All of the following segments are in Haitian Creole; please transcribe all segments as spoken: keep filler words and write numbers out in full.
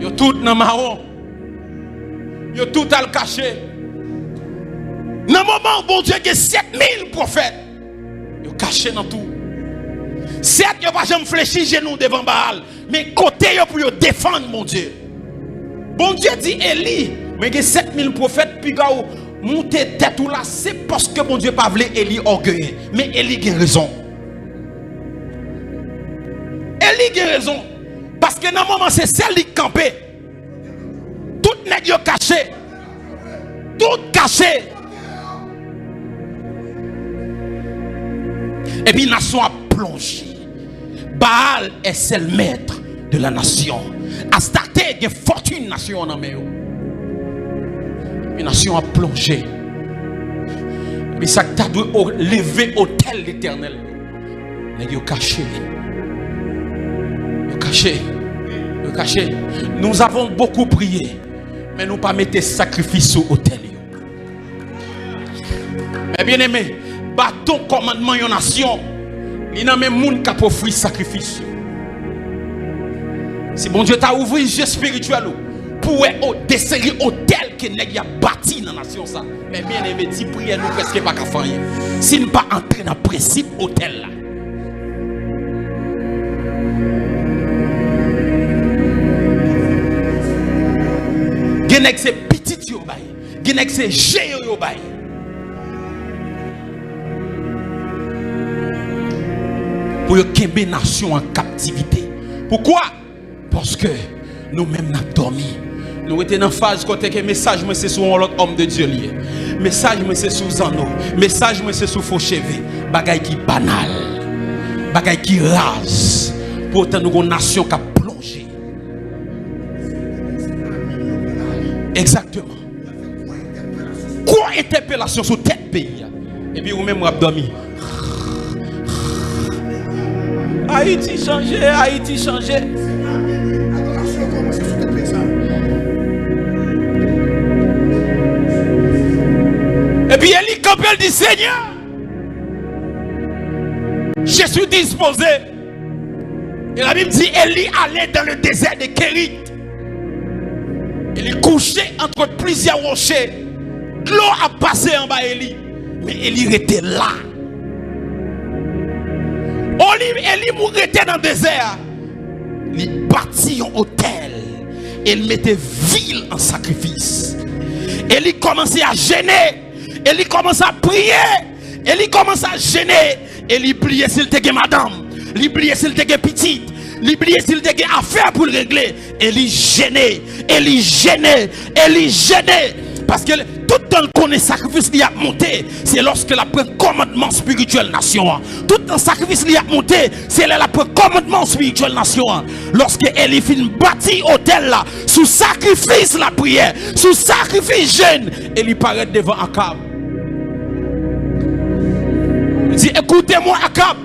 Yo tout nan mawon. Yo tout al kache. Nan moman Bondye gen sèt mil pwofèt, yo kache nan twou. Sèt, yo pa janm flechi jenou devan Baal, men kote yo pou yo defann Bondye. Bondye di Eli, "Mwen gen sèt mil pwofèt, piga w moute tèt ou la," se paske Bondye pa vle Eli ògeye. Men Eli gen rezon. Eli gen rezon. Paske nan moman se sèl li k kanpe. Tout nèg yo kache. Tout kache. Epi nasyon ap plonje. Baal est seul maître de la nation. Astarte gen fòtin nasyon an nan men yo. Epi nasyon ap plonje. Epi sa k ta dwe o- leve otèl Letènèl. Nèg yo kache li. Yo kache. Yo kache. Nous avons beaucoup prié, men nou pa mete sakrifis sou otèl yo. Men byeneme, baton kòmandman yon nasyon, li nan men moun k ap ofri sakrifis yo. Si Bondye ta ouvri je espirityèl ou pou wè o- de seri otèl ke nèg y ap bati nan nasyon sa, men byeneme, ti priyè nou prèske pa ka fè anyen si n pa antre nan prensip otèl la. Gen nèg se pitit yo bay. Gen nèg se je yo yo bay. Pou yo kenbe nasyon an kaptivite. Poukwa? Paske nou menm n ap dòmi. Nou rete nan faz kote ke mesaj mwen se sou yon lòt òm de Dye li ye. Mesaj mwen se sou zanno. Mesaj mwen se sou fo cheve. Bagay ki banal. Bagay ki raz. Poutan nou gon nasyon k ap plonje. Egzakteman. Gwo entèpelasyon sou tèt peyi a. Epi ou menm w ap dòmi. Ayiti chanje, Ayiti chanje. Epi Eli kanpe, l di, Seigneur, je suis disposé. Et la Bible dit, Eli ale dans le désert de Kérit. E li kouche antre plizyè woche. Dlo ap pase anba Eli. Men Eli rete la. Oli, Eli mou rete nan dezè a. Li bati yon otèl. E li mete vi l an sakrifis. E li kòmanse a jene. E li kòmanse a priye. E li kòmanse a jene. E li bliye si l te gen madanm. Li bliye si l te gen pitit. Li bliye si l te gen afè pou l regle. E li jene. E li jene. E li jene. Paske tout tan l konnen sakrifis li ap monte, se lòske l ap pran kòmandman espirityèl nasyon an. Tout tan sakrifis li ap monte, se lè l ap pran kòmandman espirityèl nasyon an. Lòske Eli fin bati otèl la, sou sakrifis lapriyè, sou sakrifis jèn, Eli parèt devan Akab. Li di, Écoutez-moi, Akab,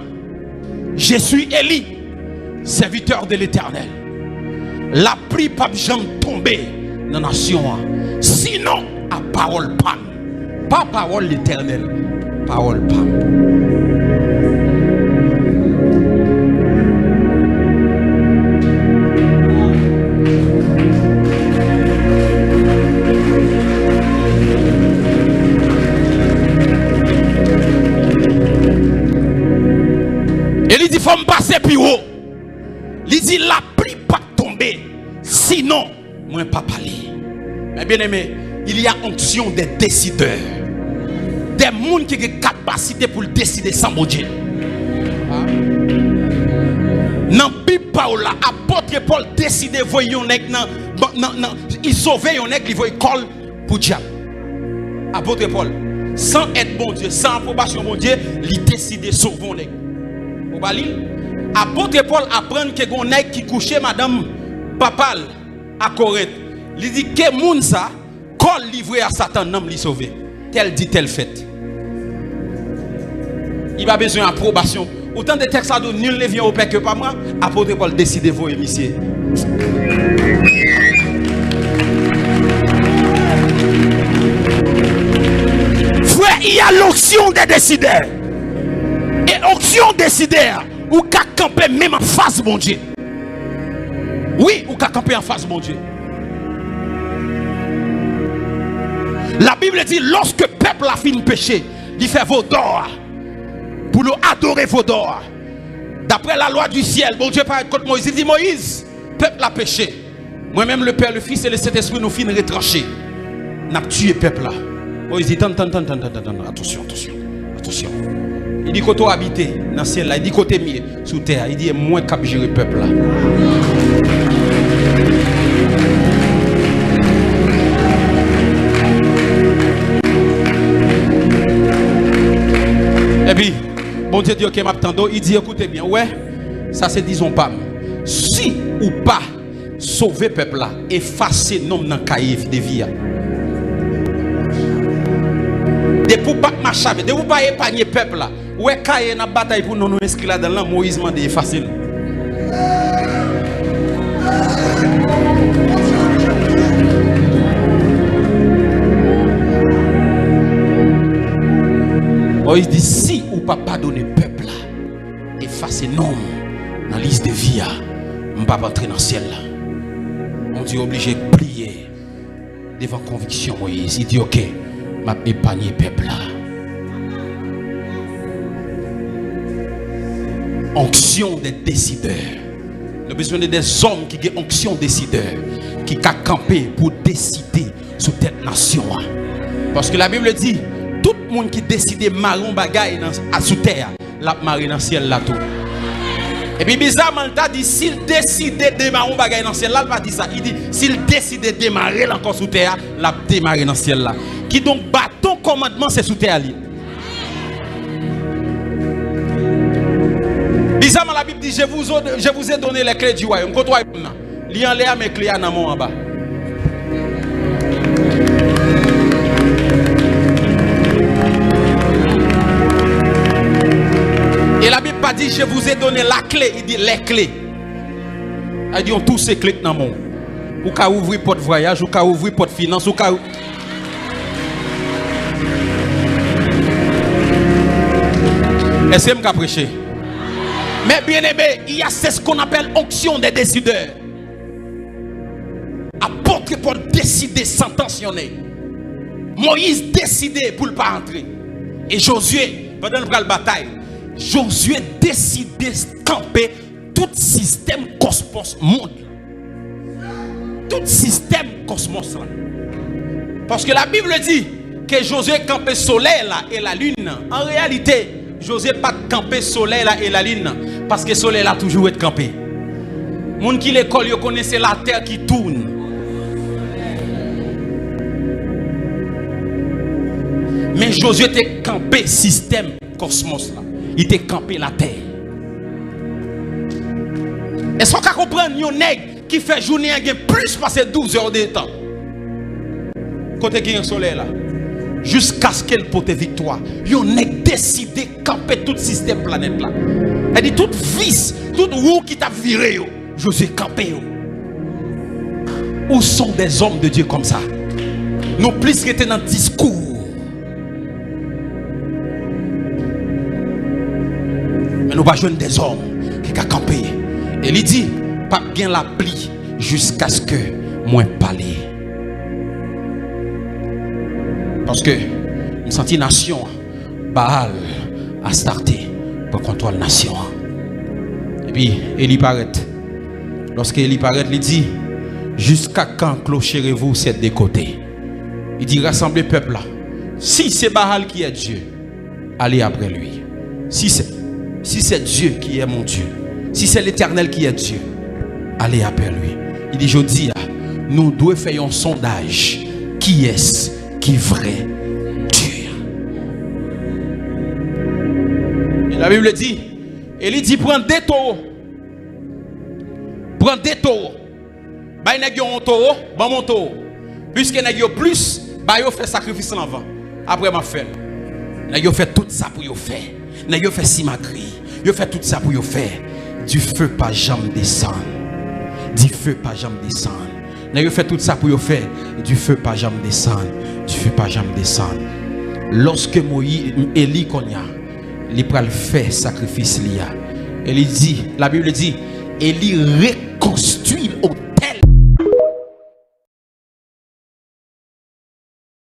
je suis Eli, serviteur de l'Éternel. Lapli p ap janm tonbe nan nasyon an, sinon a pawòl pa m. Pa pawòl Letènèl, pawòl pa m. E li di, Fò m pase pi wo. Li di, Lapli p ap tonbe, sinon mwen pa pale. Men byeneme, il y a onction des décideurs. Des moun ki gen kapasite pou l deside san Bondye. Nan Bib pa w la, apot Pòl deside voye yon nèg nan, nan, nan, li sove yon nèg, li voye kò l pou dyab. Apot Pòl, san èd Bondye, san apwobasyon Bondye, li deside sove yon nèg. Ou pa li l? Apot Pòl aprann ke gon nèg ki kouche madanm papa l a Korent. Li di ke moun sa, kò l livre a Satan, nanm li sove. Tèl di, tèl fèt. Li pa bezwen apwobasyon. Ou tande tèks la di, Nul ne vient au Père que par moi. Apot Pòl deside voye misye. Frè, il y a l'onction des décideurs. E onksyon desidè a, ou ka kanpe menm anfas Bondye. Wi, ou ka kanpe anfas Bondye. Labib di, lòske pèp la fin peche, li fè vodò a pou yo adore vodò a. Daprè la lwa di syèl, Bondye parèt kot Moyiz, li di, Moyiz, pèp la peche. Mwen menm, le Pè, le Fis e le Sentespri, nou fin retranche. N ap tiye pèp la. Moyiz di, tann, tann, tann, tann, tann, tann, tann, atansyon, atansyon, atansyon. Li di, kote w abite nan syèl la? Li di, kote m ye sou tè a? Li di, e mwen k ap jere pèp la. Epi, Bondye di, oke, m ap tande w. Li di, ekoute byen, w wè, sa se dizon pa m. Si ou pa sove pèp la, efase non m nan kaye de vi a. Depi w pa mache avè, depi w pa epanye pèp la, ou wè kaye n ap batay pou non nou enskri ladan l lan, Moyiz mande efase l. Moyiz di, si ou pa padone pèp la, efase non m nan lis de vi a, m p ap antre nan syèl la. Bondye oblije pliye devan konviksyon Moyiz. Li di, oke, m ap epanye pèp la. Onction des décideurs. Nou bezwen de dèzòm ki gen onksyon desidè, ki ka kanpe pou deside sou tèt nasyon an. Paske Labib di, tout moun ki deside mare yon bagay nan, a, sou tè a, l ap mare nan syèl la tou. Epi bizaman, l ta di, si l deside demare yon bagay nan syèl la, l pa di sa. Li di, si l deside demare l ankò sou tè a, l ap demare nan syèl la. Kidonk, baton kòmandman, se sou tè a li ye. Bizaman, Labib di, je vous, je vous ai donné les clés du royaume. Kot wayòm nan? Li anlè a, men kle a nan men w anba. E Labib pa di, je vous ai donné la clé, li di les clés. Sa vle di yon tou se kle k nan men w. Ou ka ouvri pòt vwayaj, ou ka ouvri pòt finans, ou ka. Èske m ka preche? Mes bien-aimés, il y a, c'est ce qu'on appelle onction des décideurs. Apot Pòl deside santans yon nèg. Moyiz deside pou l pa antre. E Jozye, pandan l pral batay, Jozye deside kanpe tout sistèm kòsmòs mond. Tout sistèm kòsmòs lan. Paske Labib di ke Jozye kanpe solèy la e lalin nan. An reyalite, Jozye pa t kanpe solèy la e lalin nan, paske solèy la toujou ret kanpe. Moun ki lekòl, yo konnen se latè ki tourne. Men Jozye te kanpe sistèm kòsmòs la. Li te kanpe latè. Èske w ka konprann yon nèg ki fè jounen an gen plis pase douz è de tan? Kote gen yon solèy la? Jiskaske l pote viktwa. Yon nèg deside kanpe tout sistèm planèt la. Sa di tout vis, tout wou ki t ap vire yo, Jozye kanpe yo. Où sont des hommes de Dieu comme ça? Nou plis rete nan diskou. Men nou pa jwenn dèzòm ki ka kanpe. E li di, p ap gen lapli jiskaske mwen pale. Paske m santi nasyon an, Baal, Astarte pran kontwòl nasyon an. Epi Eli parèt. Lòske Eli parèt, li di, jusqu'à quand clocharez-vous ces deux côtés? Li di, rasanble pèp la. Si se Baal ki è Dye, allez après lui. Si c'est, si c'est Dieu qui est mon Dieu, si c'est l'Éternel qui est Dieu, allez après lui. Li di, jodi a, nou dwe fè yon sondaj, kiyès ki vrè Dye a? E Labib di, Eli di, pran de towo. Pran de towo. Bay nèg yo yon towo, ban m yon towo. Piske nèg yo plis, ba yo fè sakrifis lan anvan. Apre m ap fè l. Nèg yo fè tout sa pou yo fè. Nèg yo fè simagri. Yo fè tout sa pou yo fè. Dife pa janm desann. Dife pa janm desann. Nèg yo fè tout sa pou yo fè. Dife pa janm desann. Dife pa janm desann. Lòske Moyiz, Eli kounye a, li pral fè sakrifis li a. E li di, Labib di, e li rekonstwi il au